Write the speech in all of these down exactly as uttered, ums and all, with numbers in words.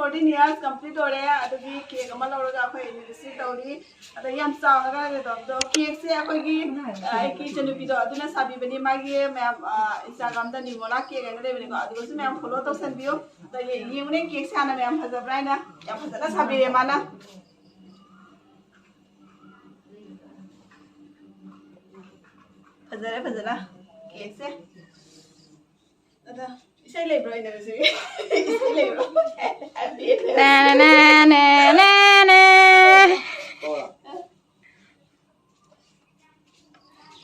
Fourteen years complete ꯑꯣꯏꯔꯦ꯫ ꯑꯗꯨꯒꯤ cake ꯑꯃ ꯂꯧꯔꯒ ꯑꯩꯈꯣꯏ anniversary ꯇꯧꯔꯤ꯫ ꯑꯗ ꯌꯥꯝ ꯆꯥꯎꯔꯒ ꯀꯩꯅꯣ ꯇꯧꯕꯗꯣ, cake ꯁꯦ ꯑꯩꯈꯣꯏꯒꯤ, ꯑ, ꯑꯩꯒꯤ ꯏꯆꯟꯅꯨꯄꯤꯗꯣ ꯑꯗꯨꯅ ꯁꯥꯕꯤꯕꯅꯤ꯫ ꯃꯥꯒꯤ ꯃꯌꯥꯝ, ꯑ, Instagram ꯗ Nirmala cake ꯍꯥꯏꯅ ꯂꯩꯕꯅꯤꯀꯣ, ꯑꯗꯨꯒꯁꯨ ꯃꯌꯥꯝ follow ꯇꯧꯁꯟꯕꯤꯌꯨ꯫ ꯑꯗ ꯌꯦ-, ꯌꯦꯡꯉꯨꯅꯦ, cake ꯁꯦ ꯍꯥꯟꯅ ꯃꯌꯥꯝ ꯐꯖꯕ꯭ꯔꯥ ꯍꯥꯏꯅ꯫ ꯌꯥꯝ ꯐꯖꯅ ꯁꯥꯕꯤꯔꯦ ꯃꯥꯅ꯫ ꯐꯖꯔꯦ, ꯐꯖꯅ cake ꯁꯦ꯫ ꯑꯗ ꯏꯁꯩ ꯂꯩꯕ꯭ꯔꯣ? ꯑꯩꯅ ꯉꯁꯤ ꯏꯁꯩ ꯂꯩꯕ꯭ꯔꯣ? Happy anniversary. ꯅꯥ, ꯅꯥ, ꯅꯥ, ꯅꯥ, ꯅꯥ, ꯅꯥ꯫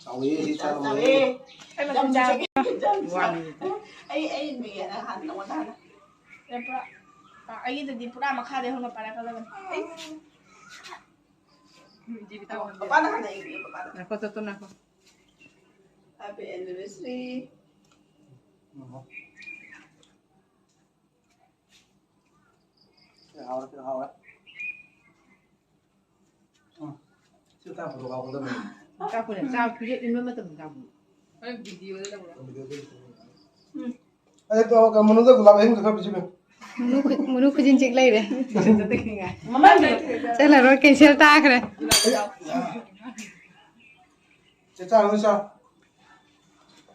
ꯆꯥꯎꯋꯦ, ꯁꯤ ꯆꯥꯎꯋꯦ꯫ ꯆꯥꯎꯋꯦ꯫ ꯌꯥꯝ ꯆꯥꯎꯋꯦ꯫ ꯌꯥꯝ ꯆꯥꯎꯋꯦ꯫ ꯑꯩ, ꯑꯩ ꯃꯤꯒꯤ ꯍꯥꯟꯅ ꯅꯉꯣꯟꯗ ꯍꯥꯟꯅ꯫ ꯄꯨꯔꯥ, ꯑꯩꯒꯤꯗꯨꯗꯤ ꯄꯨꯔꯥ ꯃꯈꯥꯗꯩ ꯍꯧꯅ ꯄꯥꯏꯔꯛꯀꯗꯕꯅꯤ꯫ ꯑꯩ꯫ ꯄꯄꯥꯅ ꯍꯥꯟꯅ ꯏꯒꯦ, ꯄꯄꯥꯅ꯫ ꯉꯥꯏꯈꯣ, ꯇꯣ, ꯇꯣ, ꯉꯥꯏꯈꯣ꯫ Happy anniversary. ꯁꯤ ꯍꯥꯎꯔꯦ, ꯁꯤ ꯍꯥꯎꯔꯦ꯫ ꯎꯝ꯫ ꯁꯤ ꯆꯥ ꯐꯣꯇꯣ ꯀꯥꯞꯀꯗꯕꯅꯤ꯫ ꯀꯥꯞꯄꯨꯅꯦ, ꯆꯥ ꯄꯤꯔꯛ ꯏꯟꯕ ꯃꯇꯝꯗ ꯀꯥꯞꯄꯨ꯫ ꯍꯣꯔꯦꯟ video ꯗ ꯇꯧꯔꯣ꯫ Video ꯗ ꯇꯧꯔꯣ꯫ ꯎꯝ꯫ ꯑꯗꯩ ꯇꯣ, ꯀ-, ꯃꯅꯨꯡꯗ ꯒꯨꯂꯥꯞ ꯑꯍꯤꯡꯕ ꯈꯔ ꯄꯤꯁꯤꯜꯂꯨ꯫ ꯃꯨꯅꯨ ꯈꯨ-, ꯃꯨꯅꯨ ꯈꯨꯖꯤꯟ ꯆꯤꯛ ꯂꯩꯔꯦ꯫ ꯃꯃꯥꯡꯗ ꯆꯠꯂꯔꯣꯏ, cancel ꯇꯥꯈ꯭ꯔꯦ꯫ ꯆꯦ ꯆꯥ, ꯅꯣꯏ ꯆꯥ꯫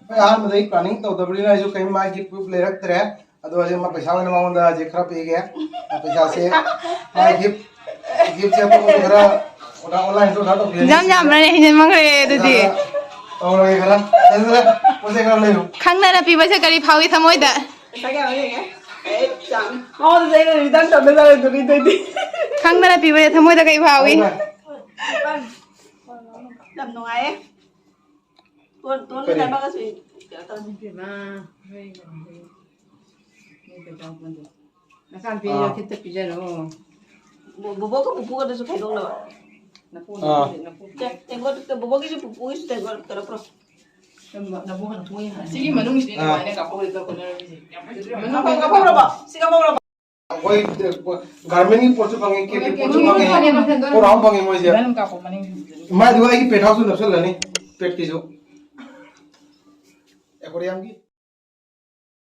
ꯑꯩ ꯑꯍꯥꯟꯕꯗ ꯑꯩ planning ꯇꯧꯗꯕꯅꯤꯅ ꯑꯩꯁꯨ ꯀꯔꯤꯝ ꯃꯥꯒꯤ proof ꯂꯩꯔꯛꯇ꯭ꯔꯦ꯫ ꯑꯗꯣ ꯍꯧꯖꯤꯛ ꯃꯥ ꯄꯩꯁꯥ ꯑꯣꯏꯅ ꯃꯉꯣꯟꯗ ꯍꯧꯖꯤꯛ ꯈꯔ ꯄꯤꯒꯦ꯫ ꯄꯩꯁꯥꯁꯦ ꯃꯥꯒꯤ gift, gift ꯁꯦ ꯑꯇꯣꯞꯄꯁꯨ ꯈꯔ order, online ꯁꯨ order ꯇꯧꯕꯤꯔꯅꯤ꯫ ꯌꯥꯝ ꯌꯥꯝꯕ꯭ꯔꯅꯦ? ꯍꯦꯟꯖꯟꯃꯟꯈ꯭ꯔꯦ ꯑꯗꯨꯗꯤ꯫ ꯇꯧꯔꯒꯦ ꯈꯔ꯫ ꯆꯠꯂꯦ, ꯆꯠꯂꯦ꯫ ꯄꯣꯠ ꯆꯩ ꯈꯔ ꯂꯩꯔꯨ꯫ ꯈꯪꯗꯅ ꯄꯤꯕꯁꯦ ꯀꯔꯤ ꯐꯥꯎꯏ ꯊꯃꯣꯏꯗ? ꯄꯩꯁꯥ ꯀꯌꯥꯅꯣ ꯌꯦꯡꯒꯦ꯫ ꯑꯩ ꯆꯥꯝ-, ꯃꯉꯣꯟꯗ ꯑꯩꯅ return ꯇꯧꯗꯣꯏ ꯖꯥꯠꯂꯣ ꯑꯗꯨꯗꯤ? ꯈꯪꯗꯅ ꯄꯤꯕꯁꯦ ꯊꯃꯣꯏꯗ ꯀꯔꯤ ꯐꯥꯎꯏ? ꯍꯣꯏ, ꯍꯣꯏ꯫ ꯌꯥꯝ ꯅꯨꯡꯉꯥꯏꯌꯦ꯫ ꯇꯣꯟ-, ꯇꯣꯟ ꯀꯔꯤ? ꯂꯩꯔꯝꯃꯒꯁꯨ ꯀꯩꯅꯣ ꯇꯧꯅꯤ꯫ ꯏꯕꯦꯝꯃ, ꯅꯣꯏ ꯀꯩꯅꯣꯗꯤ, ꯅꯣꯏ ꯀꯩꯗꯧꯕꯗꯣ? ꯅꯆꯥꯅꯨꯄꯤ ꯑꯥ꯫ ꯈꯤꯇ ꯄꯤꯖꯔꯣ꯫ ꯕꯣ-, ꯕꯣꯕꯣꯒ ꯄꯨꯄꯨꯒꯗꯨꯁꯨ ꯈꯥꯏꯗꯣꯛꯅꯕ꯫ ꯅꯄꯨ-, ꯑꯥ꯫ ꯅꯄꯨ-, ꯅꯄꯨ-, ꯇꯦ-, ꯇꯦꯡꯀꯣꯠ, ꯕꯣꯕꯣꯒꯤꯁꯨ ꯄꯨꯄꯨꯒꯤꯁꯨ ꯇꯦꯡꯀꯣꯠ ꯀꯩꯅꯣ ꯄꯨꯔꯛꯑꯣ꯫ ꯅꯕꯣꯛ ꯍꯥꯟꯅ ꯊꯣꯛꯑꯦ ꯍꯥꯏ꯫ ꯁꯤꯒꯤ ꯃꯅꯨꯡꯁꯤꯗꯤ ꯑꯥ꯫ ꯑꯗꯨꯃꯥꯏꯅ ꯀꯥꯞꯍꯧꯔꯦ, ꯀꯥꯞꯍꯧꯅꯔꯕ ꯁꯤꯁꯦ꯫ ꯌꯥꯝ ꯐꯖꯗ꯭ꯔꯣ? ꯀꯥꯞꯍꯧꯔꯕ? ꯁꯤ ꯀꯥꯞꯍꯧꯔꯕ? ꯑꯩꯈꯣꯏ garment ꯀꯤ ꯄꯣꯠꯁꯨ ꯐꯪꯉꯤ, cake ꯀꯤ ꯄꯣꯠꯁꯨ ꯐꯪꯉꯤ, ꯄꯣꯠ ꯍꯥꯎ ꯐꯪꯉꯤ ꯃꯣꯏꯁꯦ꯫ ꯅꯪ ꯀꯥꯞꯄꯣ ꯃꯅꯤꯡꯒꯤꯗꯨꯗ꯫ ꯃꯥꯏꯗꯨꯒ ꯑꯩꯒꯤ pet house ꯁꯨ ꯅꯞꯁꯜꯂꯅꯤ, pet ꯀꯤꯁꯨ꯫ Aquarium ꯒꯤ꯫